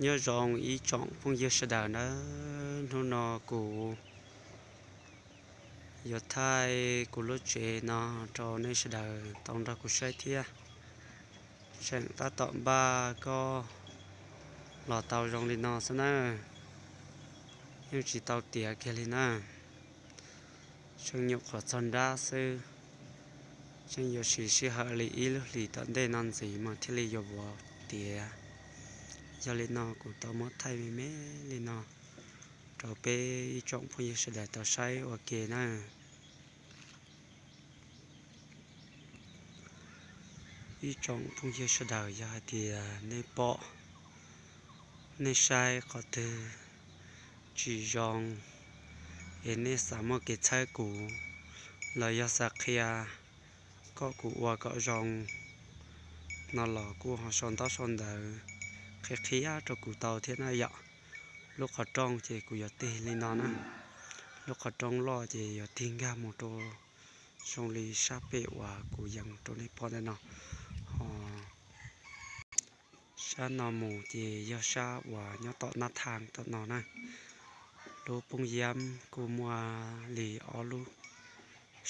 Nyob zoo ib tsoom phooj ywg sawv daws nawb, hnub no kuv yuav thaij kuv lub tsev no rau nej sawv daws tau nrog kuv saib thiab. Tseem tab tom npaj koj los tau zoo li no xwb na, yeej tsis tau tiav kiag li na. Tseem nyuam qhuav txog nrab xwb, tseem yuav siv sij hawm li ib lub hlis tom ntej no ntxiv mas thiaj li yuav tiav. Yog li no kuv tau muab thaij me me li no rau peb ib tsoom phooj ywg sawv daws tau saib ua ke na. Ib tsoom phooj ywg sawv daws, yog hais tias nej pom, nej saib qhov twg tsis zoo es nej xav muaj kev txhawb kuv los yog xav qhia kom kuv ua kom zoo no los kuj ho sau ntaub sau ntawv qhia qhia rau kuv tau thiab na yom. Lub qhov rooj ces kuv yuav tig li no na. Lub qhov rooj loj ces yuav tig nkag mus rau zoo li sab pem uas kuv yees rau nej pom ntawm no. Ho sab no mus ces yog sab uas nyob tom nab thaj tom no na. Lub phooj ywg kuj muaj li ob lub,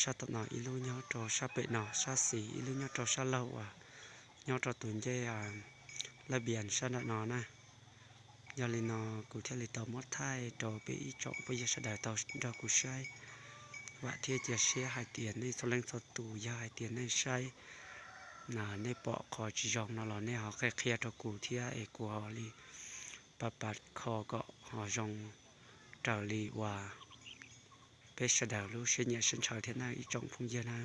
sab tom no ib lub nyob rau sab pem no sab xis, ib lub nyob rau sab laug uas nyob rau tus ncej laj bias sab nram no na. Yog li no kuv thiaj li tau muab thaij rau peb ib tsoom phooj ywg sawv daws tau nrog kuv saib. Vam thiab cia siab hais tias nej txhua leej txhua tus yog hais tias nej saib na, nej pom qhov tsis zoo no los nej ho qhia qhia rau kuv thiab es kuv ho li pab pab kho kom ho zoo raws li uas peb sawv daws lub siab nyiam siab ntshaw thiab na ib tsoom phooj ywg na.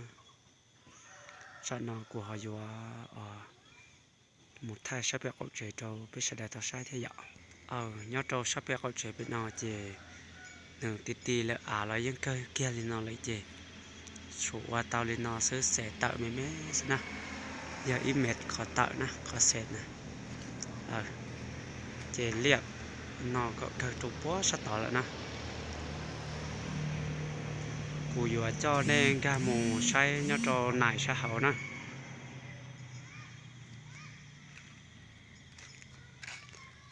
Tsam no kuv ho yuav mus thaij sab pem qaum tsev rau peb sawv daws tau saib thiab yom. Aw, nyob rau sab pem qaum tsev pem no ces nws ti ti lawm av los yeej kawg kiag li no lawm ces tshuav ua tau li no xwb, xes tawm me me xwb na. Yog ib mev qhov tawm na, qhov xes na. Ces liaj no kom kawg rau puag sab tod lawm na. Kuv yuav coj nej nkag mus saib nyob rau nais sab hauv na.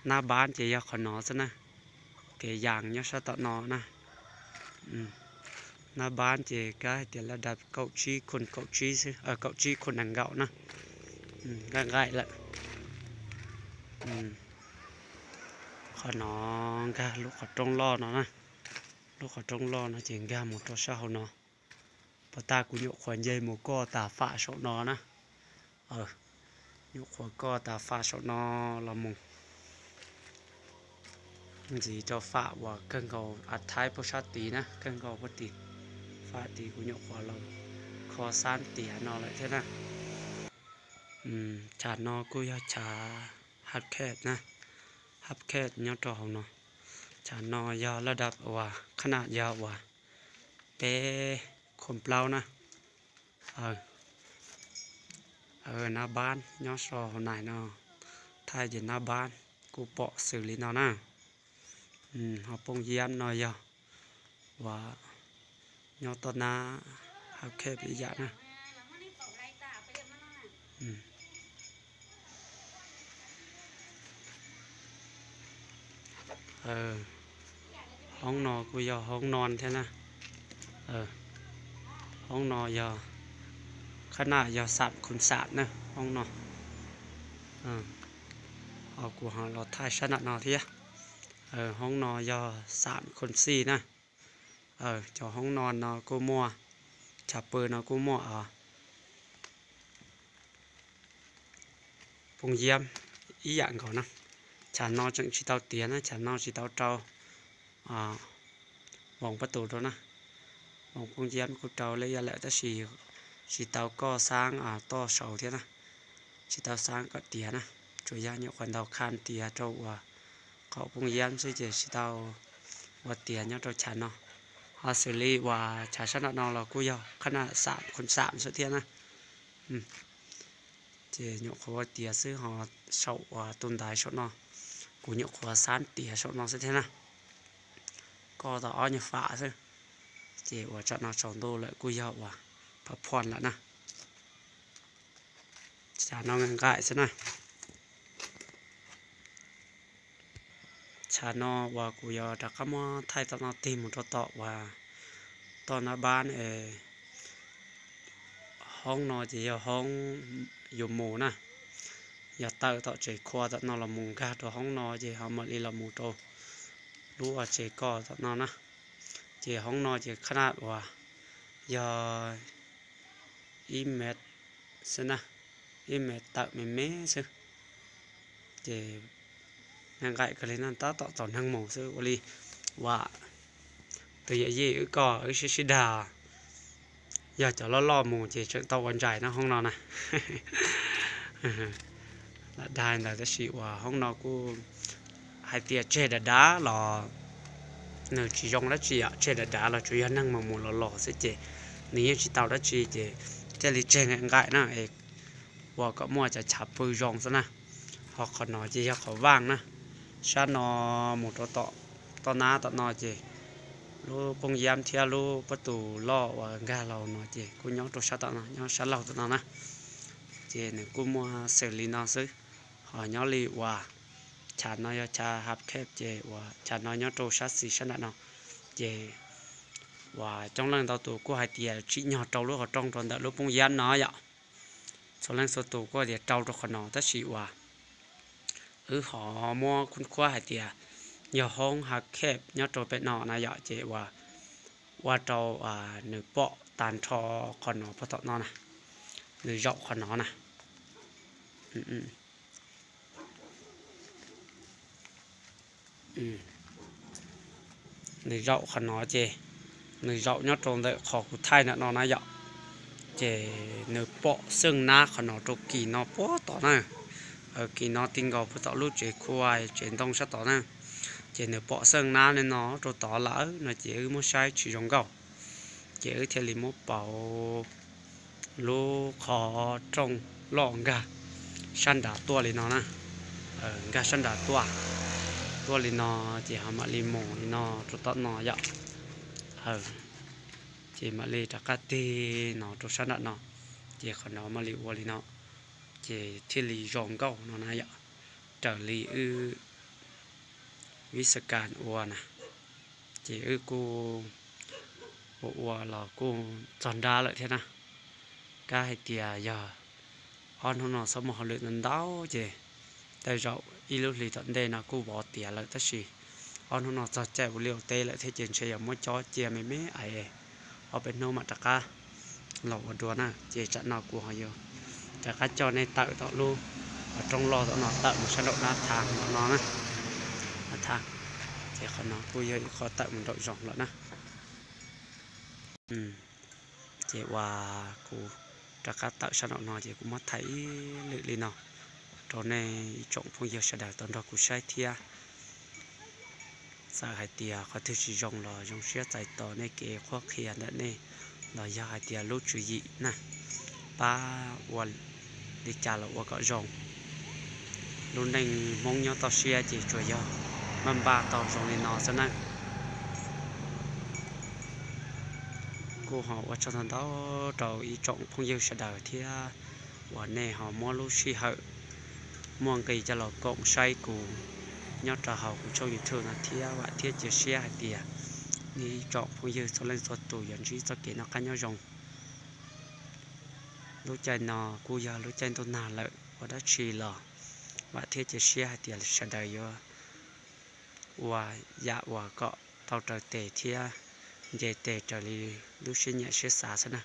Nab npab ces yog qhov no xwb na. Kev yas nyob sab tom no na. Nab npab ces kav hais tias laj dab kaum tsib khun kaum tsib xwb, kaum tsib khun nees nkaum na. Nqaij nqaij lawm. Qhov no nkag lub qhov rooj loj no na. Lub qhov rooj loj no ces nkag mus rau sab hauv no. Puag ta kuv nyuam qhuav nce mus koj tas fam saum no na. Nyuam qhuav koj tas fam saum no los mus ntxiv rau fam uas kawg nkaus a thaib puag sab tid na, kawg nkaus puag tid. Fam tid kuv nyuam qhuav los kho xab tiav no lawm thiab na. Chav no kuj yog chav hab khet na, hab khet nyob rau hauv no. Chav no yog laj dab uas qhab naj yog uas peb khum plaub na. Nab npab nyob so hauv nais no, thaij ces nab npab kuj pom xws li no na. Ho phooj ywg no yog uas nyob toj nab hab khet ib yam na. Hoob no kuj yog hoob no thiab na. Hoob no yog qhab naj yog xam khun xam na hoob no. Ho kuv ho los thaij sab nram no thiab. Hoob no yog xam khun xij na. Cov hoob no no kuj muaj, chav pw no kuj muaj os. Phooj ywg ib yam nkaus na. Chav no tseem tsis tau tiav na, chav no tsis tau rau voos pab tus rau na. Voos phooj ywg kuj rau lawm ib yam lawm tab sis tsis tau koj xab toj saud thiab na. Tsis tau xab kom tiav na, tsuas yog nyuam qhuav ntaus kham tiav rau uas qaum phooj ywg xwb ces tsis tau ua tiav nyob rau chav no. Ho xws li uas chav sab nram no los kuj yog qhab naj xam khun xam xwb thiab na. Ces nyuam qhuav ua tiav xwb ho saum uas tus ntaiv saum no, kuv nyuam qhuav xab tiav saum no xwb thiab na. Koj tau ob nyuag fam xwb, ces uas tsam no tsaus ntuj lawm kuj yog uas pab phuam lawm na. Chav no nqaim xwb na. Chav no uas kuv yuav rov qab muab thaij tom no tig mus rau tom uas toj nab npab es hoob no ces yog hoob yuav mus na. Yog tawm tom tsev khua tom no los mus nkag rau hoob no ces ho mam li los mus rau lub uas tsev koj tom no na. Ces hoob no ces khaj naj uas yog ib mev xwb na, ib mev tawm me me xwb. Ces nqaim kawg li no, tab tom txaus neeg mus xwb. Ua li uas tus yawm yij wb koj wb sib sib dag, yog cov loj loj mus ces tseem tau ua ntsais no hoob no na. Lam dag ntawd tab sis uas hoob no kuj hais tias tseg dav dav los nws tsis zoo dab tsi, tseg dav dav los tsuas yog neeg mus mus los los xwb ces nws yeej tsis tau dab tsi ces thiaj li tseg nqaim nqaim na, es ua kom muaj cov chav pw zoo xwb na. Ho qhov no ces yog qhov vaj na, sab no mus rau tom toj nab tom no ces lub phooj yab thiab lub pob tw loj uas nkag los no ces kuj nyob rau sab tom no, nyob sab laug tom no na. Ces nws kuj muaj xws li no xwb. Ho nyob li uas chav no yog chav hab kheb ces uas chav no nyob rau sab xis sab nram no. Ces uas coob leej ntau tus kuj hais tias tsim nyog rau lub qhov rooj rau ntawm lub phooj yab no yom. Txhua leej txhua tus kuj hais tias rau rau qhov no tab sis uas wb ho muab khub khuab hais tias yog hoob hab kheb nyob rau pem no na yom, ces uas ua rau nws pom tag nrho qhov no puag tom no na, nws zaum qhov no na. Nws zaum qhov no ces nws zaum nyob rau ntawm qhov kuv thaij ntawm no na yom. Ces nws pom xeej nab qhov no rau kis no puag tod na. Kis no ti nkaus puag tom lub tsev khua tsev ntoo sab tod na. Ces nws pom xeej nab li no rau tod lawm no ces wb muab saib tsis zoo nkauj. Ces wb thiaj li muab pauv lub qhov rooj loj nkag sab nrad tuaj li no na. Nkag sab nrad tuaj, tuaj li no ces ho mam li mus li no rau tom no yom. Ces mam li rov qab tig no rau sab nram no, ces qhov no mam li ua li no, ces thiaj li zoo nkauj no na yom. Raws li wb vib xas kas ua na, ces wb kuj ua ua los kuj txog nrab lawm thiab na. Kab hais tias yog ob hnub no txhob muaj hauj lwm ntau ntau ces tej zaum ib lub hlis tom ntej no kuj vov tiav lawm tab sis ob hnub no txog caij ua liaj ua teb lawm thiab ces ntshe yuav muab cob cia me me ais ob peb hnub mam rov qab los ua dua na. Ces tsam no kuv ho yuav rov qab coj nej tawm tom lub qhov rooj loj tom no tawm mus sab nraum dab tha no na. Dab tha, ces qhov no kuj yog ib qho tawm mus nraum zoov lawm na. Ces uas kuv rov qab tawm sab nraum no ces kuv muab thaij ib lwm li no rau nej ib tsoom phooj ywg sawv daws tau nrog kuv saib thiab. Txawm hais tias qhov twg tsis zoo los zoo siab txais tos nej kev qhuab qhia ntawm nej, los yog hais tias lub tswv yim na, pab ua li cas los ua kom zoo. Lub neej Hmoob nyob toj siab ces tsuas yog npaj npaj tau zoo li no xwb na. Kuj ho ua tsaug ntau ntau rau ib tsoom phooj ywg sawv daws thiab uas nej ho muab lub sij hawm muaj nqis coj los koom saib kuv nyob rau hauv kuv tshooj YouTube no thiab. Vam thiab cia siab hais tias nej ib tsoom phooj ywg txhua leej txhua tus yuav ntsib txoj kev noj qab nyob zoo. Lub caij no kuj yog lub caij ntuj nag lawm, ua dab tsi los vam thiab cia siab hais tias sawv daws yuav ua yam uas kom tau raws tes thiab nce tes raws li lub siab nyiam siab xav xwb na.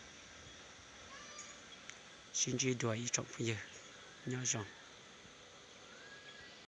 Sib ntsib dua ib tsoom phooj ywg, nyob zoo.